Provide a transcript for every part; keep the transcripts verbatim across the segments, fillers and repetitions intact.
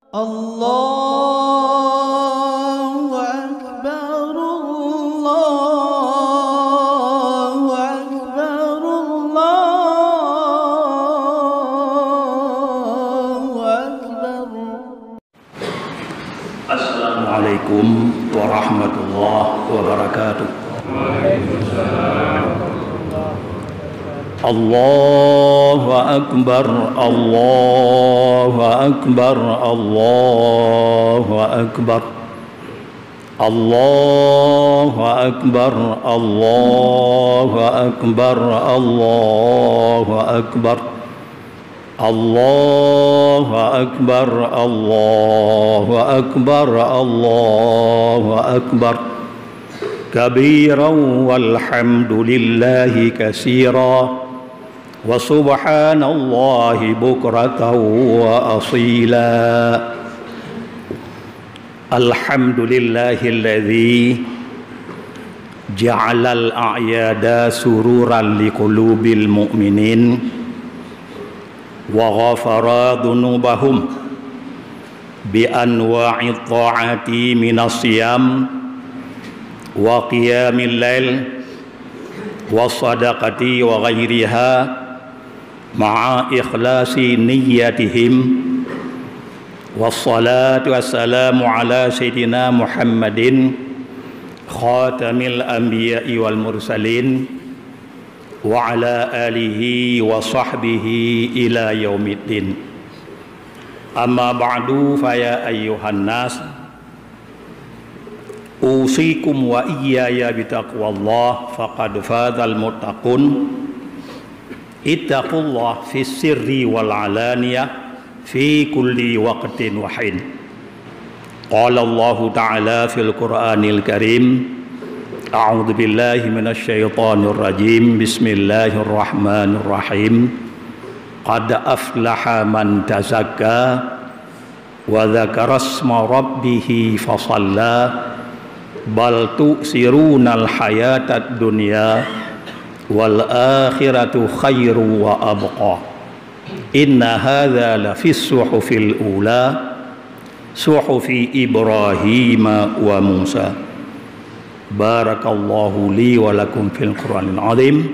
Allahu Akbar, Allahu Akbar, Allahu Akbar. Assalamualaikum warahmatullahi wabarakatuh. Allahu Akbar, Allahu Akbar, Allahu Akbar. Allahu Akbar, Allahu Akbar, Allahu Akbar. Allahu Akbar, Allahu Akbar, Allahu Akbar. Kabiran walhamdulillahi katsira. Wa subhanallahi bukratan wa asila. Alhamdulillahilladzi ja'alal a'yada sururan liqulubil mu'minin wa ghafara dzunubahum bi anwa'i tha'ati minas siyam wa qiyamil lail wa sadaqati wa ghairiha ma'a ikhlasi niyyatihim. Wassalatu wassalamu ala sayyidina Muhammadin khatamil anbiya'i wal mursalin wa ala alihi wa sahbihi ila yaumiddin. Amma ba'du, fa ya ayyuhan nas, usikum wa iyyaya bitaqwallah, faqad fazal muttaqun. Ittaqullah fis sirri wal alaniyah, fi kulli waqtin wa hin. Qala Allahu ta'ala fil Qur'anil Karim, a'udzu billahi minasy syaithanir rajim. Bismillahirrahmanirrahim. Qad aflaha man tazakka wa dzakarasma rabbihi fa shalla. Bal tu'tsirunal hayatad dunya wal akhiratu khairu wa abqa. Inna hadza lafis suhufil ula, suhufi Ibrahim wa Musa. Barakallahu li wa lakum fil Qur'anil azim,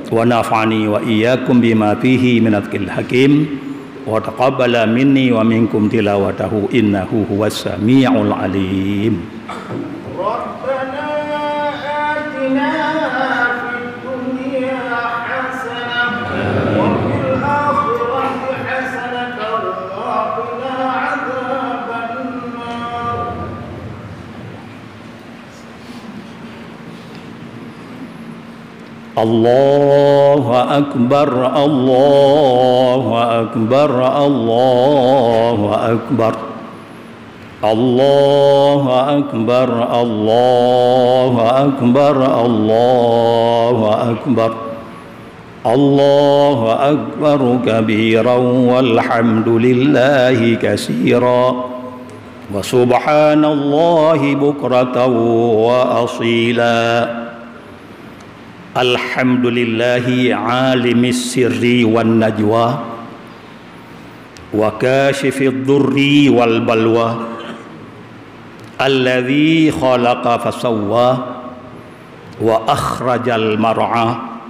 wa nafa'ani wa iyyakum bima fihi minadh dzikril hakim, wa taqabbala minni wa minkum tilawatahu, innahu huwas sami'ul alim. ربنا آتنا في الدنيا حسنة وفي الآخرة حسنة وقنا عذاب النار. Allahu Akbar, Allahu Akbar, Allahu Akbar. Allahu Akbar, Allahu Akbar, Allahu Akbar. Allahu Akbar kabiran walhamdulillahi katsira. Wa subhanallahi bukratan wa asila. Alhamdulillahi alimis sirri wan najwa. Wa kashifidh dhurri wal balwa. Alladzi khalaqa fasawwa wa akhrajal mar'a.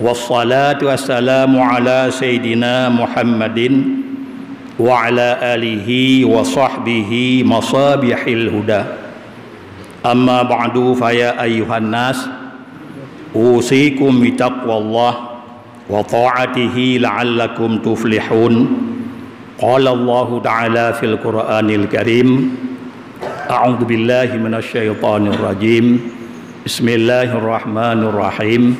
Wassalatu wassalamu ala sayyidina Muhammadin wa ala alihi wa sahbihi masabihil huda. Amma ba'du, fa ya ayyuhan nas, usikum bitaqwallah wa ta'atihi la'allakum tuflihun. Qala Allahu ta'ala fil Qur'anil Karim, a'udzu billahi minasy syaithanir rajim. Bismillahirrahmanirrahim.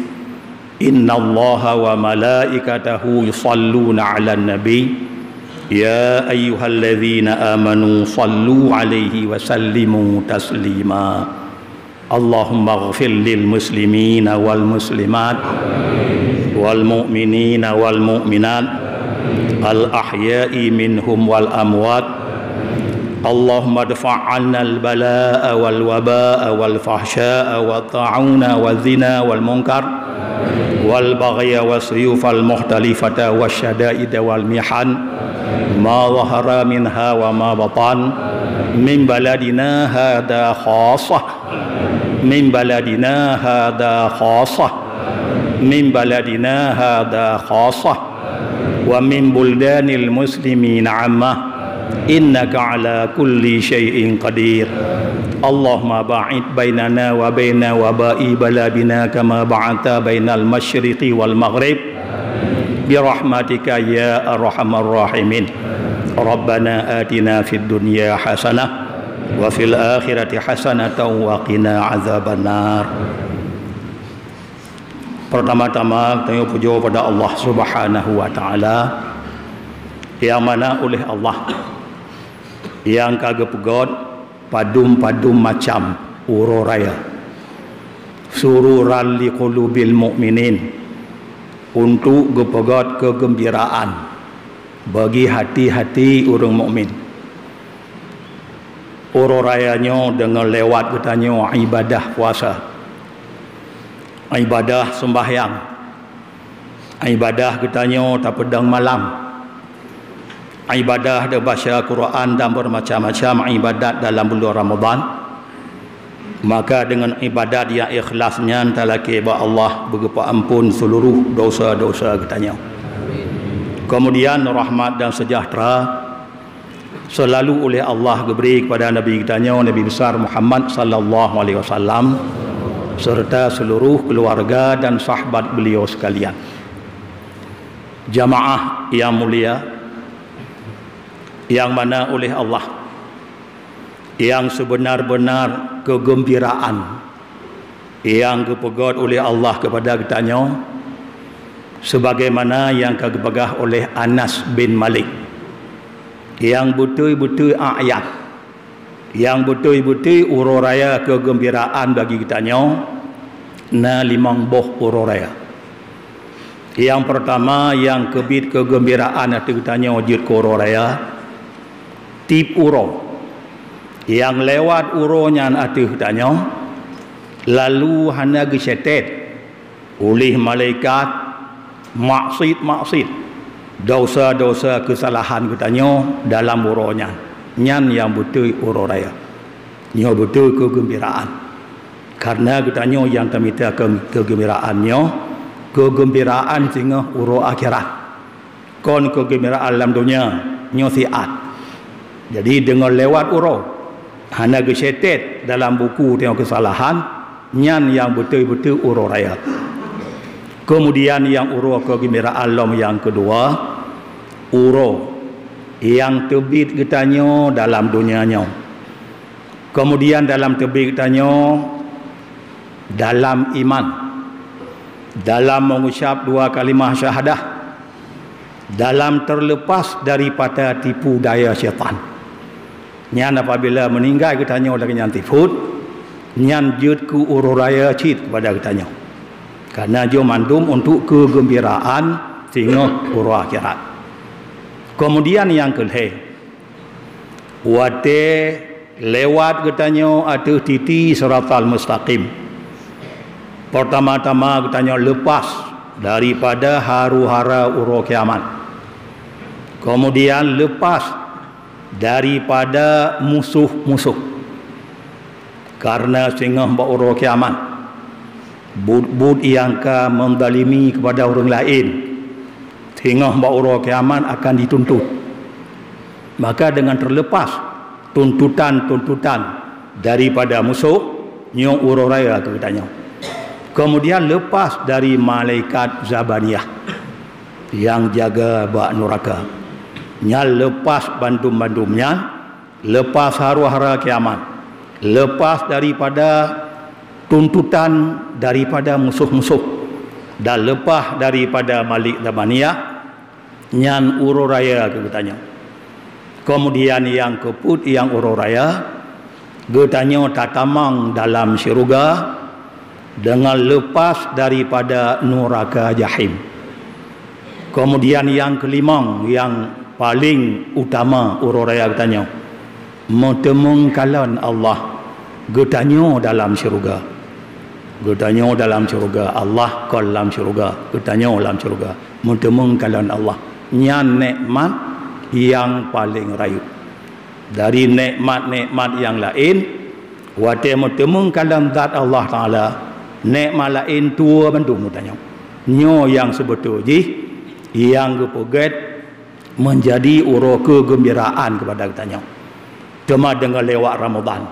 Innallaha wa malaikatahu yusalluna 'alan nabi. Ya ayyuhalladzina amanu sallu 'alaihi wa sallimu taslima. Allahummaghfir lil muslimina wal muslimat, wal mu'minina wal mu'minat, al ahya'i minhum wal amwat. Allahumma dfa' 'annal bala'a wal waba'a wal fahsya'a wat ta'una waz zina wal munkar. والبغي والسيوف المختلفة والشدائد والمحن ما ظهر منها وما بطن من بلدنا هذا خاصة من بلدنا هذا خاصة من بلدنا هذا خاصة ومن بلدان المسلمين عامة إنك على كل شيء قدير. اللهم باعد بيننا وبين وباء بلادنا كما باعدت بين المشرق والمغرب برحمتك يا أرحم الراحمين. ربنا آتنا في الدنيا حسنة وفي الآخرة حسنة وقنا عذاب النار. Pertama-tama, tanyoe pujoe pada Allah Subhanahu wa Taala, nyang mana uléh Allah nyang ka geupeugöt padum-padum macam uroe raya, sururan li qulubil mu'minin, untuk geupeugöt keugeumbiraan bagi hati-hati ureuëng mukmin. Uroe raya nyoe deungon lewat geutanyoe ibadah puasa, ibadah seumbahyang, ibadah geutanyoe tapeudong malam, ibadah tabaca Quran dan bermacam-macam ibadat dalam bulan Ramadan. Maka deungon ibadat nyang ikhlas nyan talakée bak Allah beugeupeue-ampon seuluruh dosa-dosa geutanyoe. Kemudian rahmat dan sejahtera selalu uléh Allah geubri kepada Nabi geutanyoe, Nabi Besar Muhammad sallallahu alaihi wasallam, serta seluruh keluarga dan sahabat beliau sekalian. Jamaah yang mulia, yang mana uléh Allah, yang sebenar-benar kegembiraan yang geupeugöt uléh Allah kepada geutanyoe, sebagaimana nyang ka geupeugah oleh Anas bin Malik, nyang beutôi-beutôi ayat, nyang beutôi-beutôi uroe raya kegembiraan bagi geutanyoe, na limong boh uroe raya. Nyang peurtama nyang keubiet kegembiraan ateueh geutanyoe jeuet keu uroe raya, tieb uroe nyang lewat uroe nyan ateueh geutanyoe, lalu hana geuseutét uléh malaikat maksiet-maksiet, dosa-dosa keusalahan geutanyoe dalam uroe nyan. Nyan nyang beutôi uroe raya. Nyoe beutôi keugeumbiraan. Kareuna geutanyoe nyang tamita keu-, keugeumbiraan nyoe, keugeumbiraan singoh uroe akhirat. Kon keugeumbiraan lam donya, nyoe siat. Jadi, deungon lewat uroe, hana geuseutét dalam buku tanyoe keusalahan, nyan nyang beutôi-beutôi uroe raya. Keumudian nyang uroe keugeumbiraan lom nyang keudua, uroe nyang teubiet geutanyoe dalam donya nyoe. Keumudian dalam teubiet geutanyoe dalam iman, dalam meungucap dua kalimah syahadah, dalam teurleupas daripada tipu daya syaitan. Nyan apabila meuninggai geutanyoe lagée nyan tiphôt, nyan jeuet keu uroe raya cit keupada geutanyoe. Kareuna jeuet mandum untuk keugeumbiraan singoh uroe akhirat. Keumudian nyang keulhée, watée lewat geutanyoe ateueh titi siratal mustaqim, peurtama-tama geutanyoe leupas daripada haru-hara uroe kiamat. Keumudian leupas daripada musoh-musoh. Kareuna singoh bak uroe kiamat, buet-buet nyang ka meuzalimi keupada ureuëng laén, singoh bak uroe kiamat akan jituntut. Maka deungon teurleupas tuntutan-tuntutan daripada musoh, nyoe uroe raya keu geutanyoe. Keumudian leupas dari malaikat Zabaniyah nyang jaga bak nuraka. Nyan leupas bandum-bandum nyan, leupas haru-hara kiamat, leupas daripada tuntutan daripada musoh-musoh, dan leupas daripada malik Zabaniyah, nyan uroe raya keu geutanyoe. Keumudian nyang keupeuet nyang uroe raya, geutanyoe tatamong dalam syeuruga deungon leupas daripada nuraka jahim. Keumudian nyang keulimong nyang paleng utama uroe raya geutanyoe, meuteumeung kalon Allah geutanyoe dalam syeuruga. Geutanyoe dalam syeuruga, Allah kon lam syeuruga, geutanyoe lam syeuruga. Meuteumeung kalon Allah. Nyan nikmat nyang paleng rayeuk. Dari nikmat-nikmat nyang laén, watée meuteumeung kalon zat Allah Taala, nikmat laén tuwoe bandum geutanyoe. Nyoe nyang seubeutôi jih nyang geupeugét meunjadi uroe keugeumbiraan keupada geutanyoe, teuma deungon lewat Ramadhan.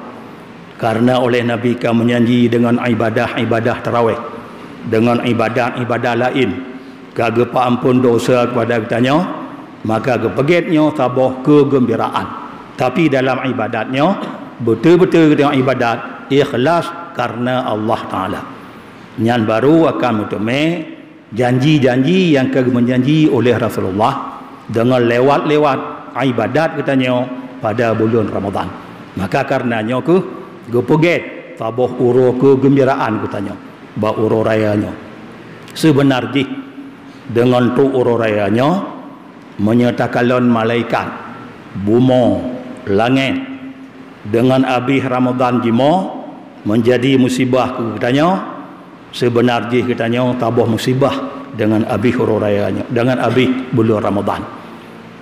Kareuna oleh Nabi ka meujanji deungon ibadah-ibadah taraweh, deungon ibadat-ibadat laén, ka geupeuamphon desya keupada geutanyoe, maka geupeugét nyoe saboh keugeumbiraan. Tapi dalam ibadat nyoe, beutôi-beutôi geutanyoe ibadat ikhlas kareuna Allah Taala. Nyan baru akan meuteumé janji-janji nyang ka geumeujanji oleh Rasulullah deungon lewat-lewat ibadat geutanyoe pada buleuen Ramadhan. Maka kareuna nyoe kheueh geupeugét saboh uroe keugeumbiraan geutanyoe bak uroe raya nyoe. Seubeuna jih deungon trok uroe raya nyoe, meunyoe takalon malaikat, bumoe, langét, deungon abéh Ramadhan jimoe meunjadi musibah keu geutanyoe, seubeuna jih geutanyoe taboh musibah deungon abéh uroe raya nyoe, deungon abéh buleuen Ramadhan.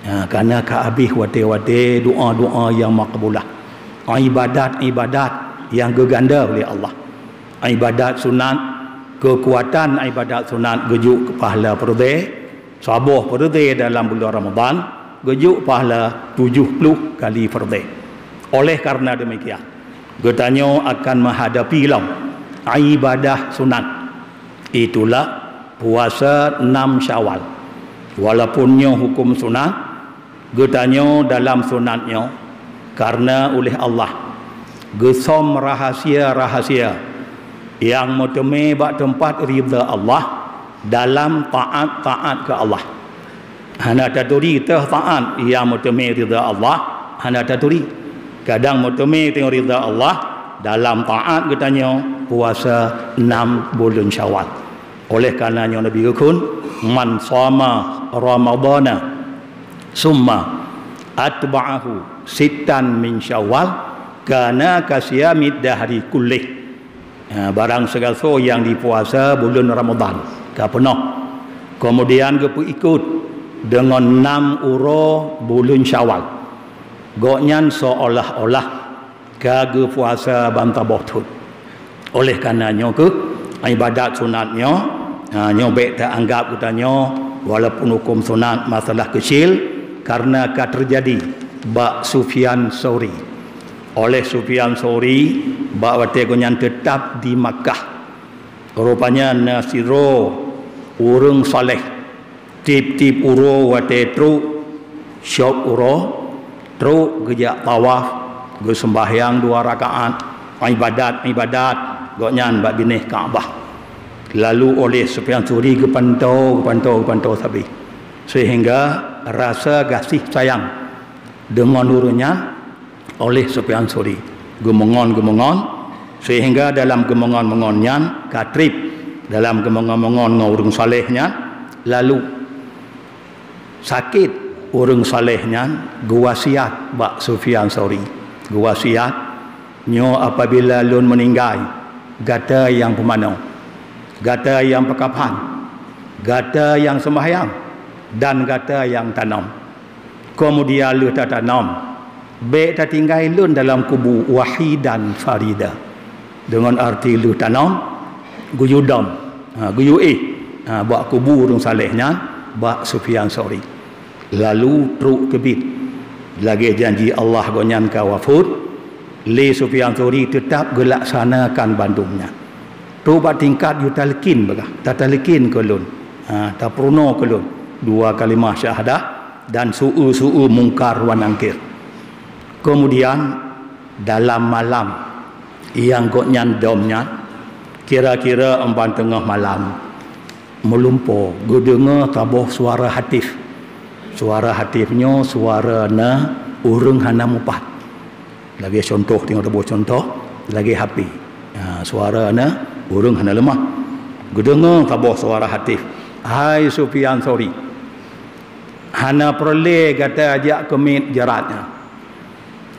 Ha, kareuna ka abéh watée-watée doá-doá nyang makbulah, ibadat-ibadat nyang geuganda uleh Allah. Ibadat sunat, keukuatan ibadat sunat geujok keu pahala peurdeh, saboh peurdeh dalam buleuen Ramadhan geujok pahala tujoh ploh kali peurdeh. Oleh kareuna deumikian, geutanyoe akan meuhadapi lom ibadah sunat, itulah puasa nam Syawal. Walaupun nyoe huköm sunat, geutanyoe dalam sunat nyoe kareuna uleh Allah geusöm rahasia-rahasia nyang meuteumé bak teumpat ridha Allah dalam taát-taát keu Allah. Hana taturi teuh taát nyang meuteumé ridha Allah, hana taturi. Kadang meuteumé teuh ridha Allah dalam taát geutanyoe puasa nam buleuen Syawal. Oleh kareuna nyoe Nabi geukheun, "Man shoma Ramadhana summa atba'ahu sittan min Syawal, kana kasiyamid dahri kullih." Ha, barang sigasoe nyang jipuasa buleuen Ramadhan ka peunoh, keumudian geupeuikot deungon nam uroe buleuen Syawal, gobnyan seolah-olah ka geupuasa bansaboh thon. Oleh kareuna nyoe kheueh ibadat sunat nyoe, ha, nyoe bék taanggab geutanyoe walaupun huköm sunat masalah keucil, kareuna ka teujadi bak Sufyan Sauri. Oleh Sufyan Sauri, bak watée gobnyan teutab di Makkah, rupanya na sidroe ureuëng saleh. Tieb-tieb uroe watée trok, syok uroe, trok geujak tawaf, geuseumbahyang dua rakaat, ibadat-ibadat gobnyan bak binéh Ka'bah. Lalu oleh Sufyan Sauri geupantoe, geupantoe, geupantoe sabe, seuhingga rasa gaséh sayang deungon ureuëng nyan oleh Sufyan Sauri. Geumeungon-geumeungon, seuhingga dalam geumeungon-meungon nyan ka treb dalam geumeungon-meungon ngon ureuëng saleh nyan, lalu sakét ureuëng saleh nyan geuwasiat bak Sufyan Sauri. Geuwasiat, "Nyoe apabila lôn meuninggai, gata nyang peumanoe, gata nyang peukaphan, gata nyang seumbahyang, dan gata nyang tanom. Keumudian lheueh tatanom, bék tatinggai lôn dalam kubu wahidan farida." Deungon arti lheueh tanom, geuyue dom, ha, geuyue éh, ha, bak kubu ureuëng saleh nyan, bak Sufyan Sauri. Lalu trok teubiet, lagée janji Allah gobnyan ka wafeuet, lé Sufyan Sauri teutab geulaksanakan bandum nyan. Trok bak tingkat yue talkin bagah, tatalkin keu lôn, ha, tapeurunoe keu lôn dua kalimah syahadah dan su-eu-su-eu Mungkar wa Nangkir. Keumudian, dalam malam nyang gobnyan dom nyan, kira-kira emban teungoh malam, meulumpoe geudeungoe saboh suara hatif. Suara hatif nyoe suara na ureuëng hana mupat. Lagée cuntoh, teungoh teuboh cuntoh, lagée H P. Ha, suara na ureuëng hana leumah. Geudeungoe saboh suara hatif, "Hai Sufyan Sauri, hana peureulée gata jak keumiet jarat nyan.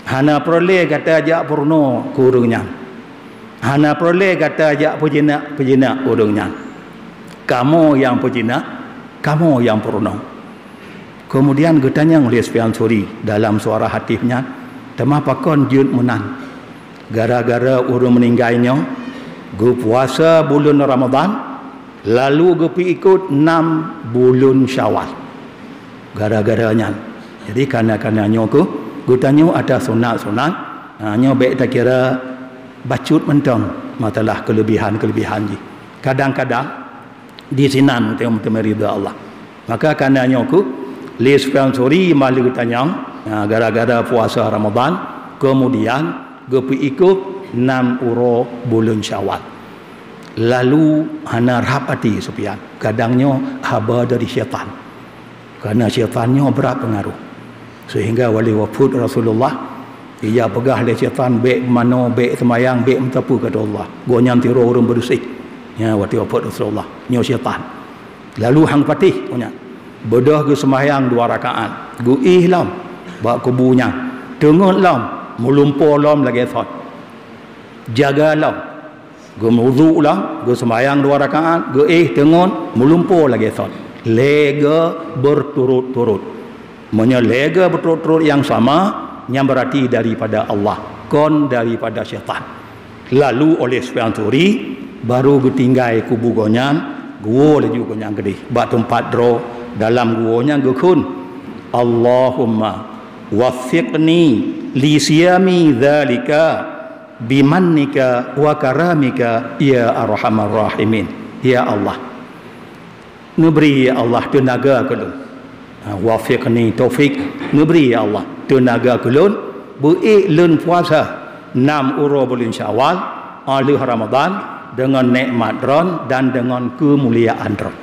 Hana peureulée gata jak peurunoe keu ureuëng nyan. Hana peureulée gata jak peujinak-peujinak ureuëng nyan. Kamoe nyang peujinak, kamoe nyang peurunoe. Keumudian geutanyong lé Sufyan Tsauri dalam suara hatif nyan, "Teuma pakon jeuet meunan? Gara-gara ureuëng meuninggai nyoe geupuasa buleuen Ramadhan, lalu geupeuikot nam buleuen Syawal." Gara-gara nyan. Jadi, kana-kana nyoe kheueh geutanyoe ata sunat-sunat, ha, nyoe bék takira bacut mantong masalah keuleubihan-keuleubihan jih. Kadang-kadang di sinan teu-, teumé ridha Allah. Maka kana nyoe kheueh lé Sufyan Tsauri mah lé geutanyong, ha, gara-gara puasa Ramadhan, keumudian geupeuikot nam uroe buleuen Syawal. Lalu hana rhab até Sufyan. Kadang nyoe haba dari syaitan. Karena syaitan nyoe brat peungaroh. Sehingga watée wafeuet Rasulullah, ija peugah lé syaitan, "Bék manoe, bék seumayang, bék meuteupeu keu Allah. Gobnyan tiroe ureuëng beureuséh." Nyan watée wafeuet Rasulullah. Nyoe syaitan. Lalu han patéh gobnyan. Beudôh geuseumayang dua rakaat. Geuéh lom bak kubu nyan. Teungeut lom, meulumpoe lom lagée thon. Jaga lom. Geumeuwudhu lom, geuseumayang dua rakaat, geuéh teungeut, meulumpoe lagée thon. Lhée goe beuturot-turot. Meunyoe lhée goe beuturot-turot nyang sama, nyan beurati daripada Allah, kon daripada syaitan. Lalu oleh Sufyan Tsauri, baru geutinggai kubu gobnyan, geuwoe laju gobnyan keudeh. Bak teumpat droe dalam guwoe nyan geukheun, "Allahumma waffiqni li siyami dzalika bimannika wa karamika ya arhamar rahimin." Ya Allah, neubri, ya Allah, teunaga keu lôn. Ha, wafiqni taufik, neubri, ya Allah, teunaga keu lôn, beuék lôn puasa nam uroe buleuen Syawal, óh lheueh Ramadhan, deungon nikmat Droen dan deungon keumuliaan Droen.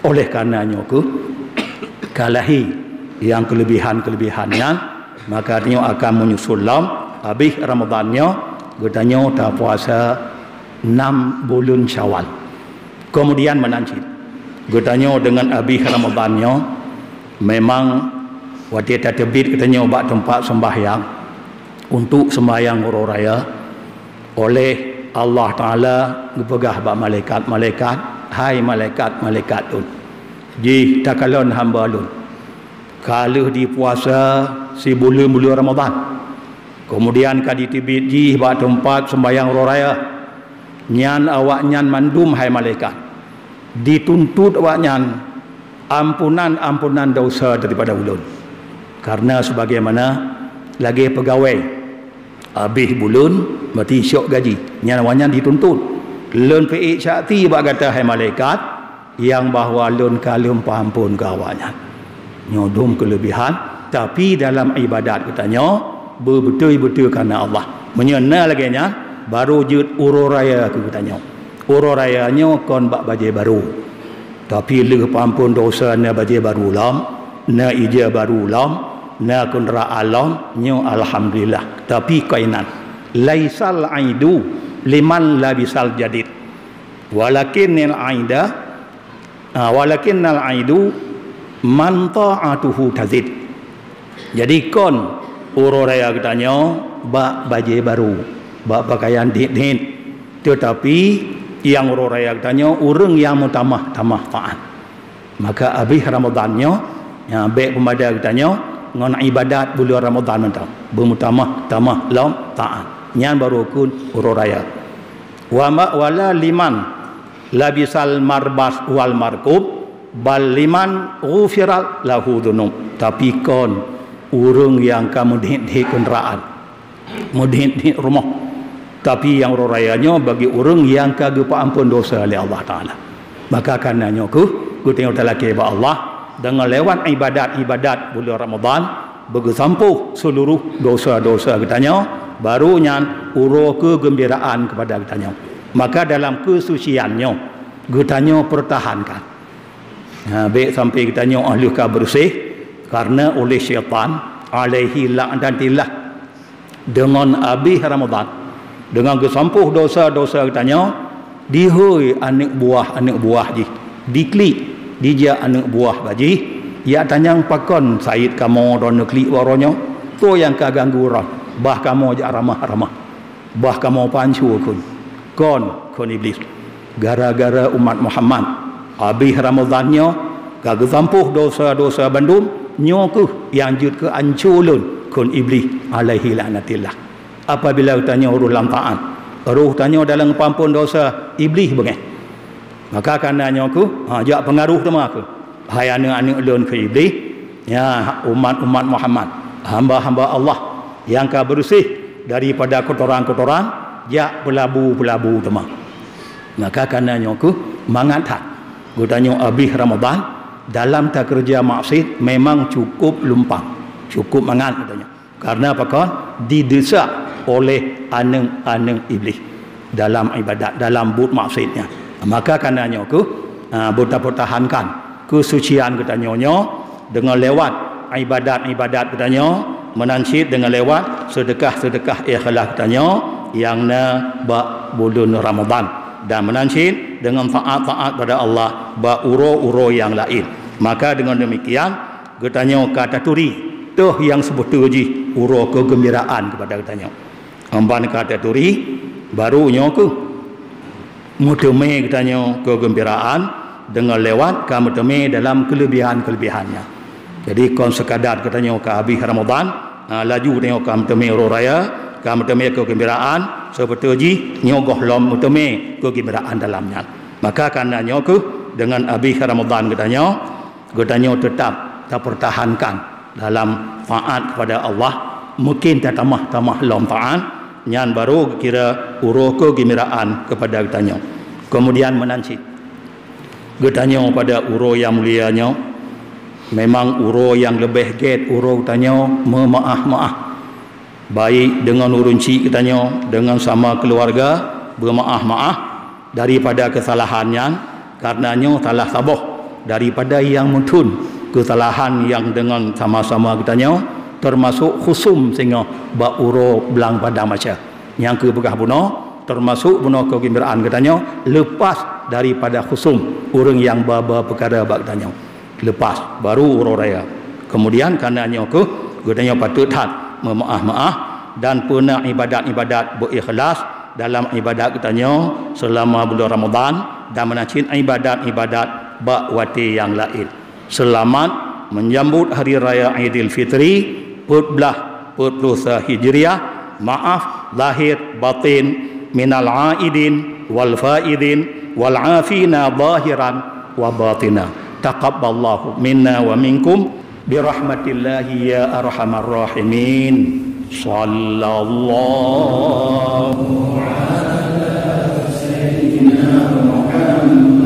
Oleh karena nyoe kheueh ka lahé nyang keuleubihan-keuleubihan nyan, maka nyoe akan menyusul lom, habéh Ramadhan nyoe, geutanyoe tapuasa nam buleuen Syawal. Keumudian meunan cit, geutanyoe deungon abéh Ramadhan nyoe, memang watée tateubiet geutanyoe bak teumpat seumbahyang untuk seumbahyang uroe raya, oleh Allah Taala geupeugah bak malaikat-malaikat, "Hai malaikat-malaikat Lôn, jih takalon hamba Lôn, ka lheueh jipuasa sibuleuen-buleuen Ramadhan, keumudian ka jiteubiet jih bak teumpat seumbahyang uroe raya." Nyan awaknyan mandum, hai malaikat, dituntut awaknyan ampunan-ampunan desya daripada Ulôn. Karena sebagaimana lagée peugawée, abéh buleuen meuti syok gaji. Nyan awaknyan dituntut. Lôn peuék saksi bak gata, hai malaikat, nyang bahwa Lôn ka lheueh peuamphon keu awaknyan. Nyoe dum keuleubihan, tapi dalam ibadat geutanyoe beubeutôi-beutôi kareuna Allah. Meunyoe na lagée nyan, baru jeuet uroe raya keu geutanyoe. Uroe raya nyoe kon bak bajée barô, tapi lheueh peuamphon desya na bajée barô lom, na ija barô lom, na keundaraan lom, nyoe alhamdulillah. Tapi kainan, "Laisal aidu liman labisal jadid." Walakinnal aida, ah, walakinnal aidu man ta'atuhu tazid. Jadi kon uroe raya geutanyoe bak bajée barô, bak peukayan dét-dét. Teutapi nyang uroe raya geutanyoe ureuëng nyang meutamah-tamah taát. Maka abéh Ramadhan nyoe, ya, bék peumada geutanyoe ngon ibadat buleuen Ramadhan mantong. Beumeutamah-tamah lom taát. Nyan baru kon uroe raya. Wa ma-, wala liman labisal marbas wal markub, bal liman ghufiral lahu dzunub. Tapi kon ureuëng nyang ka meudhét-dhét keundaraan, meudhét-dhét rumoh. Tapi nyang uroe raya nyoe bagi ureuëng nyang ka geupeuamphon desya lé Allah Taala. Maka kareuna nyoe kheueh geutanyoe talakée bak Allah deungon lewat ibadat-ibadat buleuen Ramadhan, beugeusampôh seuluruh desya-desya geutanyoe, baru nyan uroe keugeumbiraan keupada geutanyoe. Maka dalam keusucian nyoe geutanyoe peurtahankan. Ha, bék sampai geutanyoe óh lheueh ka beureuséh kareuna uléh syaitan, alaihi laknatillah, deungon abéh Ramadhan, deungon geusampôh desya-desya geutanyoe, dihôi aneuëk buah-aneuëk buah jih, diklik, dijak aneuëk buah bak jih, jak tanyong pakon said kamoe droeneuh klik bak uroe nyoe, soe nyang ka ganggu droen, bah kamoe jak ramah-ramah. Bah kamoe pancue kheun. Kon, kon Iblih. Gara-gara umat Muhammad, abéh Ramadhan nyoe ka geusampôh dosa-dosa bandum, nyoe kheueh nyang jeuet keu anco lôn, kon Iblih alaihi laknatillah. Apabila geutanyoe roh lam taat, roh tanyoe dalam peuampôn dosa, Iblih beungéh. Maka kana nyoe kheueh, ha, jak peungaroh teuma kheueh. Hai aneuëk-aneuëk lôn keu Iblih, ya, umat-umat Muhammad, hamba-hamba Allah nyang ka beureuséh daripada keutoran-keutoran, jak peulabu-peulabu teuma. Maka kana nyoe kheueh mangat that. Geutanyoe abéh Ramadhan, dalam takeureuja maksiet memang cukup lumpang, cukup mangat geutanyoe. Karena pakon? Didesya oleh aneuëk-aneuëk Iblih dalam ibadat, dalam buet maksiet nyan. Maka kana nyoe kheueh, ha, beutapeutahankan keusucian geutanyoe nyoe deungon lewat ibadat-ibadat geutanyoe, meunan cit deungon lewat seudeukah-seudeukah ikhlas geutanyoe nyang na bak buleuen Ramadhan, dan meunan cit deungon taat-taat pada Allah bak uroe-uroe nyang laén. Maka deungon deumikian, geutanyoe ka taturi toh nyang seubeutôi jih uroe keugeumbiraan keupada geutanyoe. Amban ka taturi, baru nyoe kheueh meuteumé geutanyoe keugeumbiraan deungon lewat ka meuteumé dalam keuleubihan-keuleubihan nyan. Jadi, kon sekadar geutanyoe ka abéh Ramadhan, ha, laju geutanyoe ka meuteumé uroe raya, ka meuteumé keugeumbiraan, seubeutôi jih nyoe gohlom meuteumé keugeumbiraan dalam nyan. Maka kana nyoe kheueh deungon abéh Ramadhan geutanyoe, geutanyoe teutab tapeurtahankan dalam taat kepada Allah, mungkin tatamah-tamah lom taat, nyan baru geukira uroe keugeumbiraan kepada geutanyoe. Keumudian meunan cit, geutanyoe pada uroe nyang mulia nyoe, memang uroe nyang leubeh gét uroe geutanyoe meumaáh-maáh. Baik deungon ureuëng chik geutanyoe, deungon sama keuluwarga, beumaáh-maáh daripada keusalahan nyan, kareuna nyoe salah saboh daripada nyang meuthon keusalahan nyang deungon sama-sama geutanyoe, teumasok khusum singoh bak uroe blang padang mahsyar. Nyang keu peugah bunoe, teumasok bunoe keugeumbiraan geutanyoe leupah daripada khusum ureuëng nyang ba-ba peukara bak geutanyoe. Leupah, baru uroe raya. Keumudian, kareuna nyoe kheueh geutanyoe patôt that meumaáh-maáh dan peuna ibadat-ibadat beu-ikhlas dalam ibadat geutanyoe seulama buleuen Ramadhan dan meunan cit ibadat-ibadat bak watée nyang laén. Seulamat menyambut Hari Raya Aidilfitri, peuet blaih peuet ploh sa Hijriah, maáf lahé batin minal aidin wal faidin wal afina zahiran wa batina. Taqabbalallahu minna wa minkum birahmatillahi ya arhamar rahimin. Sallallahu ala sayyidina Muhammad.